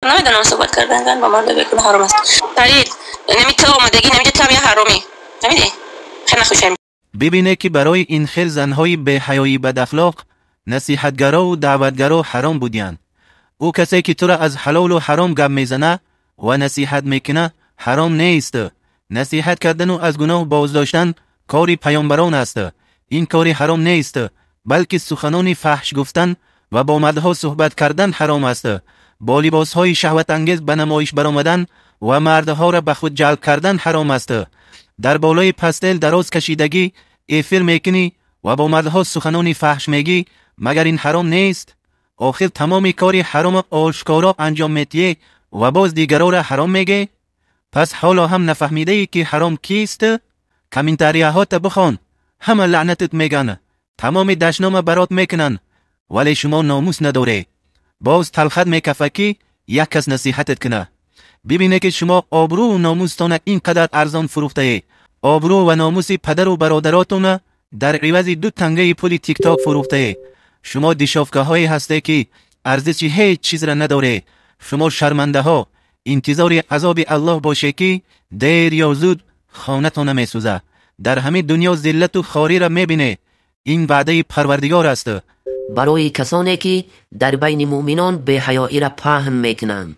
Намедонам, суҳбат кардан бо марду бегуноҳ ҳаром аст. Фарид, нами ту омадагӣ, намиҷа ту ҳам я ҳаромӣ. Фаҳмидӣ? Хеле нахушам. Бибине, ки барои ин хел занҳои беҳаёи бадахлоқ насиҳатгарову даъватгаро ҳаром будиянд. Ӯ касе, ки тура аз ҳалолу ҳаром гап мезана ва насиҳат мекуна, ҳаром нест. Насиҳат кардану аз гуноҳ боздоштан кори паёмбарон аст. Ин кори ҳаром нест, балки суханони фаҳш гуфтан ва бо мардҳо суҳбат кардан ҳаром аст. Бо либосҳои шаҳватангез ба намоиш баромадан ва мардҳоро ба худ ҷалб кардан ҳаром аст. Дар болои постель дароз кашидагӣ эфир мекунӣ ва бо мардҳо суханони фаҳш мегӣ, магар ин ҳаром нест? Охир тамоми кори ҳаромо ошкоро анҷом метиҳе ва боз дигароро ҳаром мегӣ? Пас ҳоло ҳам нафаҳмидаӣ, ки ҳаром кист? Комментарияҳота бихон, ҳама лаънатат меган, тамоми дашнома барот мекунанд, вале шумо номус надоре. Боз талхат мекафа, ки як кас насиҳатат куна. Бибине, ки шумо обрӯу номустона ин қадар арзон фурӯхтае. Обрӯ ва номуси падару бародаротона дар ивази ду тангаи пули Тикток фурӯхтае. Шумо дешёвкаҳое ҳасте, ки арзиши ҳеҷ чизра надоре. Шумо шармандаҳо интизори азоби Аллоҳ боше, ки дер ё зуд хонатона месӯза. Дар ҳамин дунё зиллату хориро мебине. Ин ваъдаи Парвардигор аст. Барои касоне, ки дар байни муъминон беҳаёиро паҳн мекунанд.